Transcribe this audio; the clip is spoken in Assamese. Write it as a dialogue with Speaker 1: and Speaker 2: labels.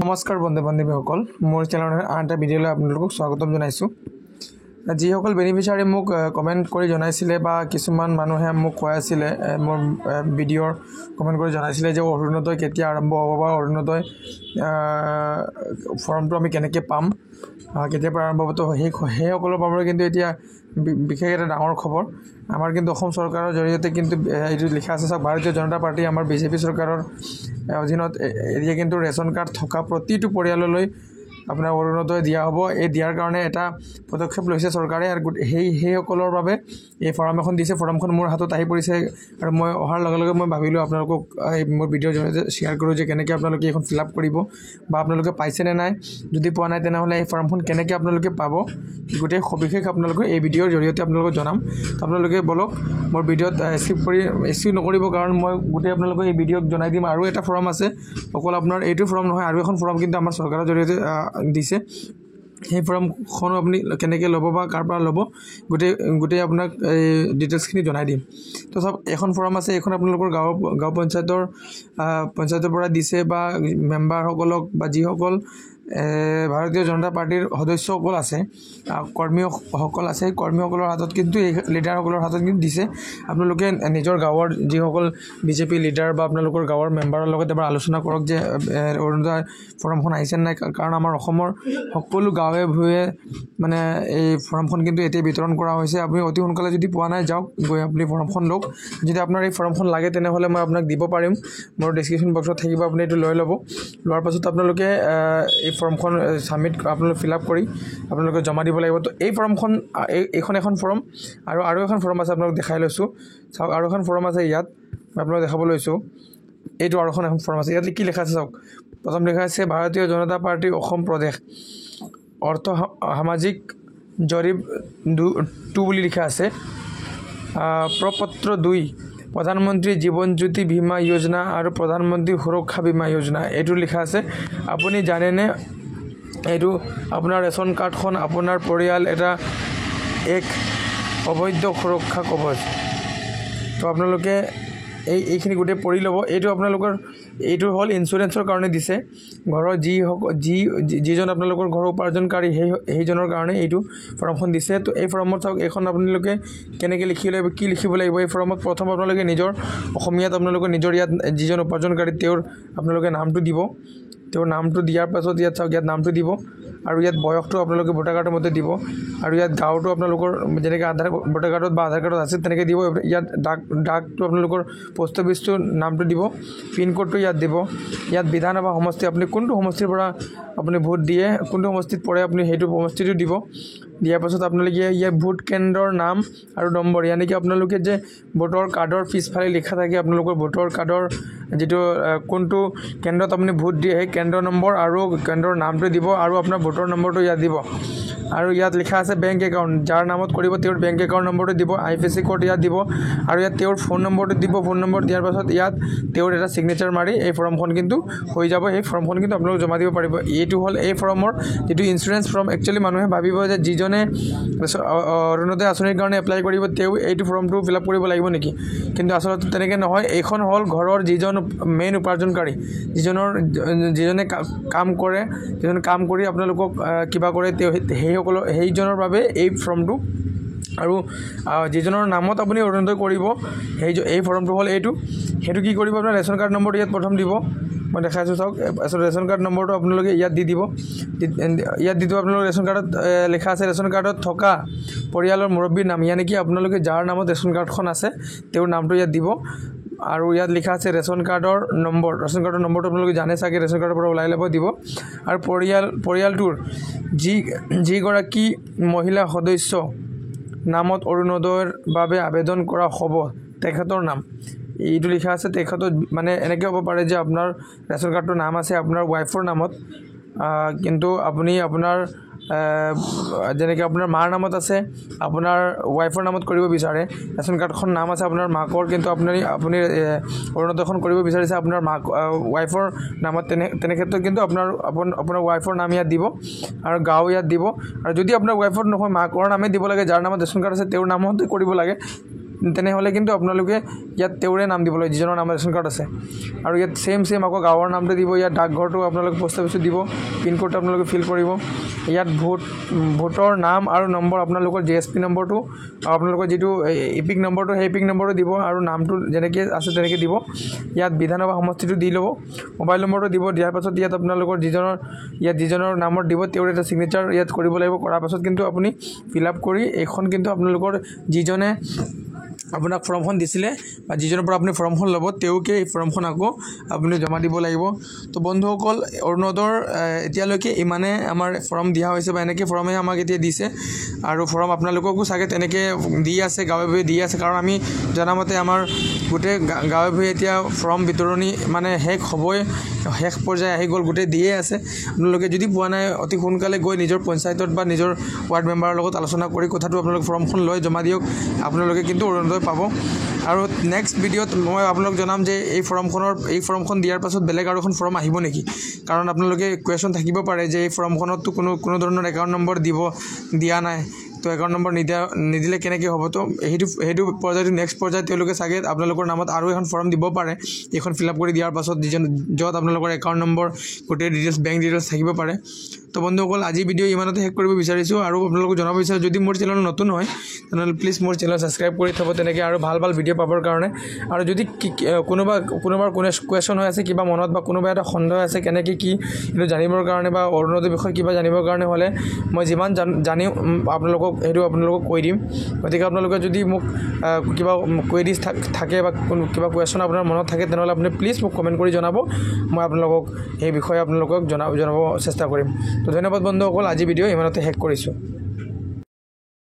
Speaker 1: নমস্কাৰ বন্ধু বান্ধৱীসকল, মোৰ চেনেলৰ আন এটা ভিডিঅ'লৈ আপোনালোকক স্বাগতম জনাইছোঁ। যিসকল বেনিফিচিয়াৰী মোক কমেণ্ট কৰি জনাইছিলে বা কিছুমান মানুহে মোক কৈ আছিলে, মোৰ ভিডিঅ'ৰ কমেণ্ট কৰি জনাইছিলে যে অৰুণোদয় কেতিয়া আৰম্ভ হ'ব বা অৰুণোদয় ফৰ্মটো আমি কেনেকৈ পাম, কেতিয়াৰ পৰা আৰম্ভ হ'ব। তো সেইসকলৰ বাবে কিন্তু এতিয়া বিশেষ এটা ডাঙৰ খবৰ। আমাৰ কিন্তু অসম চৰকাৰৰ জৰিয়তে কিন্তু এইটো লিখা আছে চাওক, ভাৰতীয় জনতা পাৰ্টি আমাৰ বিজেপি চৰকাৰৰ অধীনত এতিয়া কিন্তু ৰেচন কাৰ্ড থকা প্ৰতিটো পৰিয়াললৈ আপোনাৰ অৰুণোদয় দিয়া হ'ব। এই দিয়াৰ কাৰণে এটা পদক্ষেপ লৈছে চৰকাৰে আৰু সেইসকলৰ বাবে এই ফৰ্ম এখন দিছে। ফৰ্মখন মোৰ হাতত আহি পৰিছে আৰু মই অহাৰ লগে লগে মই ভাবিলোঁ আপোনালোকক এই মোৰ ভিডিঅ'ৰ জৰিয়তে শ্বেয়াৰ কৰোঁ যে কেনেকৈ আপোনালোকে এইখন ফিল আপ কৰিব বা আপোনালোকে পাইছেনে নাই। যদি পোৱা নাই তেনেহ'লে এই ফৰ্মখন কেনেকৈ আপোনালোকে পাব গোটেই সবিশেষ আপোনালোকে এই ভিডিঅ'ৰ জৰিয়তে আপোনালোকক জনাম। তো আপোনালোকে বলক মোৰ ভিডিঅ'ত স্কিপ নকৰিব, কাৰণ মই গোটেই আপোনালোকক এই ভিডিঅ'ত জনাই দিম। আৰু এটা ফৰ্ম আছে, অকল আপোনাৰ এইটো ফৰ্ম নহয়, আৰু এখন ফৰ্ম কিন্তু আমাৰ চৰকাৰৰ জৰিয়তে দিছে। সেই ফৰ্মখনো আপুনি কেনেকৈ ল'ব বা কাৰ পৰা ল'ব গোটেই আপোনাক এই ডিটেইলছখিনি জনাই দিম। তো চাওক, এখন ফৰ্ম আছে, এইখন আপোনালোকৰ গাঁও পঞ্চায়তৰ পৰা দিছে বা মেম্বাৰসকলক বা যিসকল ভাৰতীয় জনতা পাৰ্টীৰ সদস্যসকল আছে, কৰ্মীসকল আছে, সেই কৰ্মীসকলৰ হাতত কিন্তু এই লিডাৰসকলৰ হাতত কিন্তু দিছে। আপোনালোকে নিজৰ গাঁৱৰ যিসকল বিজেপি লিডাৰ বা আপোনালোকৰ গাঁৱৰ মেম্বাৰৰ লগত এবাৰ আলোচনা কৰক যে অৰুণোদয় ফৰ্মখন আহিছে নাই। কাৰণ আমাৰ অসমৰ সকলো গাঁৱে ভূঞে মানে এই ফৰ্মখন কিন্তু এতিয়া বিতৰণ কৰা হৈছে। আপুনি অতি সোনকালে যদি পোৱা নাই যাওক, গৈ আপুনি ফৰ্মখন লওক। যদি আপোনাৰ এই ফৰ্মখন লাগে তেনেহ'লে মই আপোনাক দিব পাৰিম, মোৰ ডিছক্ৰিপশ্যন বক্সত থাকিব, আপুনি এইটো লৈ ল'ব। লোৱাৰ পাছত আপোনালোকে এই ফৰ্মখন ছাবমিট আপোনালোকে ফিল আপ কৰি আপোনালোকে জমা দিব লাগিব। তো এই ফৰ্মখন, এইখন এখন ফৰ্ম আৰু এখন ফৰ্ম আছে, আপোনালোক দেখাই লৈছোঁ। চাওক, আৰু এখন ফৰ্ম আছে ইয়াত, মই আপোনালোক দেখাব লৈছোঁ। এইটো আৰু এখন ফৰ্ম আছে, ইয়াত কি লিখা আছে চাওক। প্ৰথম লিখা আছে ভাৰতীয় জনতা পাৰ্টী অসম প্ৰদেশ অৰ্থ সামাজিক জৰীপ 2 বুলি লিখা আছে। প্ৰপত্ৰ 2 প্ৰধানমন্ত্ৰী জীৱন জ্যোতি বীমা যোজনা আৰু প্ৰধানমন্ত্ৰী সুৰক্ষা বীমা যোজনা, এইটো লিখা আছে। আপুনি জানেনে এইটো আপোনাৰ ৰেচন কাৰ্ডখন আপোনাৰ পৰিয়াল এটা এক অবৈধ সুৰক্ষা কৱচ। তো আপোনালোকে এইখিনি গোটেই পঢ়ি ল'ব। এইটো আপোনালোকৰ এইটো হ'ল ইঞ্চুৰেঞ্চৰ কাৰণে দিছে। ঘৰৰ যিজন আপোনালোকৰ ঘৰৰ উপাৰ্জনকাৰী সেইজনৰ কাৰণে এইটো ফৰ্মখন দিছে। তো এই ফৰ্মত চাওক, এইখন আপোনালোকে কেনেকৈ লিখিব লাগিব, কি লিখিব লাগিব। এই ফৰ্মত প্ৰথম আপোনালোকে নিজৰ অসমীয়াত আপোনালোকে নিজৰ ইয়াত যিজন উপাৰ্জনকাৰী তেওঁৰ আপোনালোকে নামটো দিব। তেওঁৰ নামটো দিয়াৰ পাছত ইয়াত চাওক, ইয়াত নামটো দিব আৰু ইয়াত বয়সটো আপোনালোকে ভোটাৰ কাৰ্ডৰ মতে দিব আৰু ইয়াত গাঁৱটো আপোনালোকৰ যেনেকৈ আধাৰ ভোটাৰ কাৰ্ডত বা আধাৰ কাৰ্ডত আছে তেনেকৈ দিব। ইয়াত ডাকটো আপোনালোকৰ পোষ্ট অফিচটোৰ নামটো দিব, পিনক'ডটো ইয়াত দিব। ইয়াত বিধানসভা সমষ্টি, আপুনি কোনটো সমষ্টিৰ পৰা আপুনি ভোট দিয়ে, কোনটো সমষ্টিত পৰে আপুনি সেইটো সমষ্টিটো দিব। দিয়াৰ পাছত আপোনালোকে ইয়াত ভোট কেন্দ্ৰৰ নাম আৰু নম্বৰ, ইয়ানি কি আপোনালোকে যে ভোটৰ কাৰ্ডৰ পিছফালে লিখা থাকে আপোনালোকৰ ভোটৰ কাৰ্ডৰ যিটো কোনটো কেন্দ্ৰত আপুনি ভোট দিয়ে সেই কেন্দ্ৰ নম্বৰ আৰু কেন্দ্ৰৰ নামটো দিব আৰু আপোনাৰ ভোটৰ নম্বৰটো ইয়াত দিব। আৰু ইয়াত লিখা আছে বেংক একাউণ্ট, যাৰ নামত কৰিব তেওঁৰ বেংক একাউণ্ট নম্বৰটো দিব, আই এফ এছ চি ক'ড ইয়াত দিব আৰু ইয়াত তেওঁৰ ফোন নম্বৰটো দিব। ফোন নম্বৰ দিয়াৰ পাছত ইয়াত তেওঁৰ এটা ছিগনেচাৰ মাৰি এই ফৰ্মখন কিন্তু হৈ যাব। সেই ফৰ্মখন কিন্তু আপোনালোকে জমা দিব পাৰিব। এইটো হ'ল এই ফৰ্মৰ যিটো ইঞ্চুৰেঞ্চ ফৰ্ম। একচুৱেলি মানুহে ভাবিব যে যিজনে অৰুণোদয় আঁচনিৰ কাৰণে এপ্লাই কৰিব তেওঁ এইটো ফৰ্মটো ফিল আপ কৰিব লাগিব নেকি, কিন্তু আচলতে তেনেকৈ নহয়। এইখন হ'ল ঘৰৰ যিজন মেইন উপাৰ্জনকাৰী, যিজনে কাম কৰে, যিজনে কাম কৰি আপোনালোকক কিবা কৰে, তেওঁ সেইসকলৰ সেইজনৰ বাবে এই ফৰ্মটো। আৰু যিজনৰ নামত আপুনি অৰুণোদয় কৰিব এই ফৰ্মটো হ'ল এইটো। সেইটো কি কৰিব, আপোনাৰ ৰেচন কাৰ্ড নম্বৰটো ইয়াত প্ৰথম দিব, মই দেখাইছোঁ চাওক। আচলতে ৰেচন কাৰ্ড নম্বৰটো আপোনালোকে ইয়াত দি দিব। ইয়াত দি দিব আপোনালোকে ৰেচন কাৰ্ডত লিখা আছে ৰেচন কাৰ্ডত থকা পৰিয়ালৰ মুৰব্বীৰ নাম, ইয়ানি কি আপোনালোকে যাৰ নামত ৰেচন কাৰ্ডখন আছে তেওঁৰ নামটো ইয়াত দিব। আৰু ইয়াত লিখা আছে ৰেচন কাৰ্ডৰ নম্বৰ, ৰেচন কাৰ্ডৰ নম্বৰটো আপোনালোকে জানে চাগে, ৰেচন কাৰ্ডৰ পৰা ওলাই ল'ব দিব। আৰু পৰিয়ালটোৰ যিগৰাকী মহিলা সদস্য নামত অৰুণোদয়ৰ বাবে আবেদন কৰা হ'ব তেখেতৰ নাম এইটো লিখা আছে। তেখেতৰ মানে এনেকৈ হ'ব পাৰে যে আপোনাৰ ৰেচন কাৰ্ডটোৰ নাম আছে আপোনাৰ ৱাইফৰ নামত, কিন্তু আপুনি আপোনাৰ যেনেকৈ আপোনাৰ মাৰ নামত আছে আপোনাৰ ৱাইফৰ নামত কৰিব বিচাৰে, ৰেচন কাৰ্ডখন নাম আছে আপোনাৰ মাকৰ, কিন্তু আপুনি অৰুণোদয়খন কৰিব বিচাৰিছে আপোনাৰ মাক ৱাইফৰ নামত, তেনে ক্ষেত্ৰত কিন্তু আপোনাৰ ৱাইফৰ নাম ইয়াত দিব আৰু গাঁও ইয়াত দিব। আৰু যদি আপোনাৰ ৱাইফৰ নহয় মাকৰ নামেই দিব লাগে, যাৰ নামত ৰেচন কাৰ্ড আছে তেওঁৰ নামতে কৰিব লাগে, তেনেহ'লে কিন্তু আপোনালোকে ইয়াত তেওঁৰে নাম দিব লাগিব যিজনৰ নামত ৰেচন কাৰ্ড আছে। আৰু ইয়াত ছেইম ছেইম আকৌ গাঁৱৰ নামটো দিব, ইয়াত ডাকঘৰটো আপোনালোকে পোষ্ট অফিচত দিব, পিনক'ডটো আপোনালোকে ফিল কৰিব। ইয়াত ভোটৰ নাম আৰু নম্বৰ, আপোনালোকৰ GSP নম্বৰটো আৰু আপোনালোকৰ যিটো ইপিক নম্বৰটো, সেই ইপিক নম্বৰটো দিব আৰু নামটো যেনেকৈ আছে তেনেকৈ দিব। ইয়াত বিধানসভা সমষ্টিটো দি ল'ব, মোবাইল নম্বৰটো দিব। দিয়াৰ পাছত ইয়াত আপোনালোকৰ যিজনৰ নামত দিব তেওঁৰ এটা ছিগনেচাৰ ইয়াত কৰিব লাগিব। কৰাৰ পাছত কিন্তু আপুনি ফিল আপ কৰি এইখন কিন্তু আপোনালোকৰ যিজনে আপোনাক ফৰ্মখন দিছিলে বা যিজনৰ পৰা আপুনি ফৰ্মখন ল'ব তেওঁকে এই ফৰ্মখন আকৌ আপুনি জমা দিব লাগিব। তো বন্ধুসকল, অৰুণোদয়ৰ এতিয়ালৈকে ইমানে আমাৰ ফৰ্ম দিয়া হৈছে বা এনেকৈ ফৰ্মে আমাক এতিয়া দিছে আৰু ফৰ্ম আপোনালোককো চাগে তেনেকৈ দি আছে, গাঁৱে ভূঞে দি আছে। কাৰণ আমি জনামতে আমাৰ গোটেই গাঁৱে ভূঞে এতিয়া ফৰ্ম বিতৰণি মানে শেষ হ'বই, শেষ পৰ্যায় আহি গ'ল, গোটেই দিয়ে আছে। আপোনালোকে যদি পোৱা নাই অতি সোনকালে গৈ নিজৰ পঞ্চায়তত বা নিজৰ ৱাৰ্ড মেম্বাৰৰ লগত আলোচনা কৰি কথাটো আপোনালোকে ফৰ্মখন লৈ জমা দিয়ক, আপোনালোকে কিন্তু অৰুণোদয় পাব। আৰু নেক্সট ভিডিঅ'ত মই আপোনালোক জনাম যে এই ফৰ্মখন দিয়াৰ পাছত বেলেগ আৰু এখন ফৰ্ম আহিব নেকি, কাৰণ আপোনালোকে কুৱেশ্যন থাকিব পাৰে যে এই ফৰ্মখনততো কোনো ধৰণৰ একাউণ্ট নম্বৰ দিয়া নাই, তো একাউণ্ট নম্বৰ নিদিলে কেনেকৈ হ'ব। তো সেইটো পৰ্যায়টো নেক্সট পৰ্যায়ত তেওঁলোকে চাগে আপোনালোকৰ নামত আৰু এখন ফৰ্ম দিব পাৰে, এইখন ফিল আপ কৰি দিয়াৰ পাছত য'ত আপোনালোকৰ একাউণ্ট নম্বৰ, গোটেই ডিটেইলছ, বেংক ডিটেইলছ থাকিব পাৰে। তো বন্ধুসকল, আজি ভিডিঅ' ইমানতে শেষ কৰিব বিচাৰিছোঁ আৰু আপোনালোকক জনাব বিচাৰিছোঁ যদি মোৰ চেনেল নতুন হয় তেনেহ'লে প্লিজ মোৰ চেনেল ছাবস্ক্ৰাইব কৰি থ'ব, তেনেকৈ আৰু ভাল ভাল ভিডিঅ' পাবৰ কাৰণে। আৰু যদি কোনোবাৰ কুৱেশ্যন হৈ আছে কিবা মনত বা কোনোবা এটা সন্দেহ আছে কেনেকৈ কি এইটো জানিবৰ কাৰণে বা অৰুণোদয়ৰ বিষয়ে কিবা জানিবৰ কাৰণে হ'লে মই যিমান জানি আপোনালোকক সেইটো আপোনালোকক কৈ দিম। গতিকে আপোনালোকে যদি মোক কিবা কুৱেৰিজ থাকে বা কিবা কুৱেশ্যন আপোনাৰ মনত থাকে তেনেহ'লে আপুনি প্লিজ মোক কমেণ্ট কৰি জনাব, মই আপোনালোকক সেই বিষয়ে আপোনালোকক জনাব চেষ্টা কৰিম। তো ধন্যবাদ বন্ধুসকল, আজি ভিডিঅ' ইমানতে শেষ কৰিছোঁ।